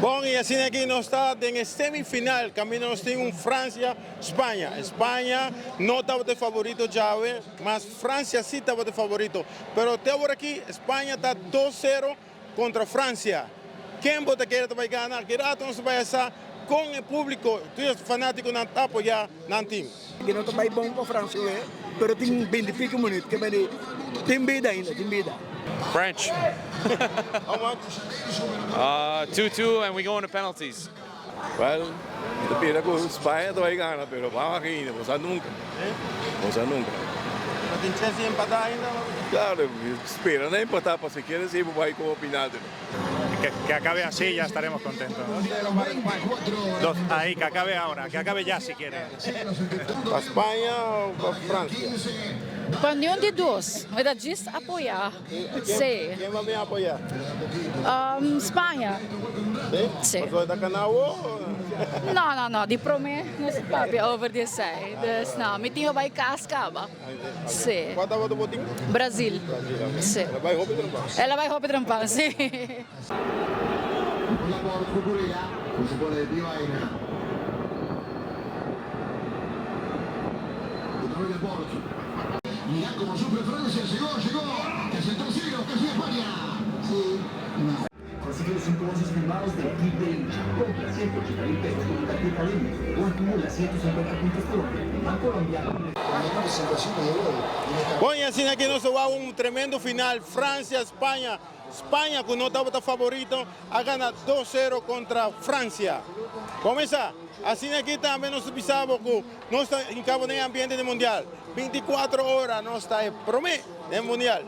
Bon, y asina aki nos ta den e semifinal, caminda nos tin un Francia, Spaña. Spaña no tabata e favorito djawe, mas Francia si tabata e favorito. Pero te awor aki Spaña ta dos sero contra Francia. Ken bo ta kere ta bay gana? Aki rato nos ta bay a sa con e publico, tur e fanaticonan ta apoya nan team. Ke no ta bay bon pa Francia oe, pero tin binti pico minuut ke mende tin bida ainda, tin bida. French. How much? 2-2 and we go into penalties. Well, mi ta mira ku Spaña ta bai gana, pero ban wak ainda, bo sa nunka. Bo sa nunka. No tin chens di empatá ainda? Claro, mi spera na empatá, pasobra kier esei bo bai komo penalti. Que, que acabe así ya estaremos contentos. Dos, ahí, que acabe ahora, que acabe ya si quiere. Pa Spaña o pa Francia? Pa niun di dos. Mi ta djis apoyá. Sí. Ken bo bin apoyá? Spaña. Sí? Sí. Pasobra e ta gana awo? No, no, no. Di promé nos a papia over di esei. Dus no, mi tin bai kas kaba. Sí. Kua tabata bo tin? Brazil. Brazil, ok. Sí. El a bai hopi trempan. El a bai hopi trempan, sí. Bon y asina aki nos a wak un tremendo final Francia Spaña. Spaña cu no tabata favorito a gana dos cero contra Francia. Comesa asina aki tambe nos ta bisa bo cu nos ta hincabo den e ambiente di mundial. Binticuatro ora nos ta e prome den mundial.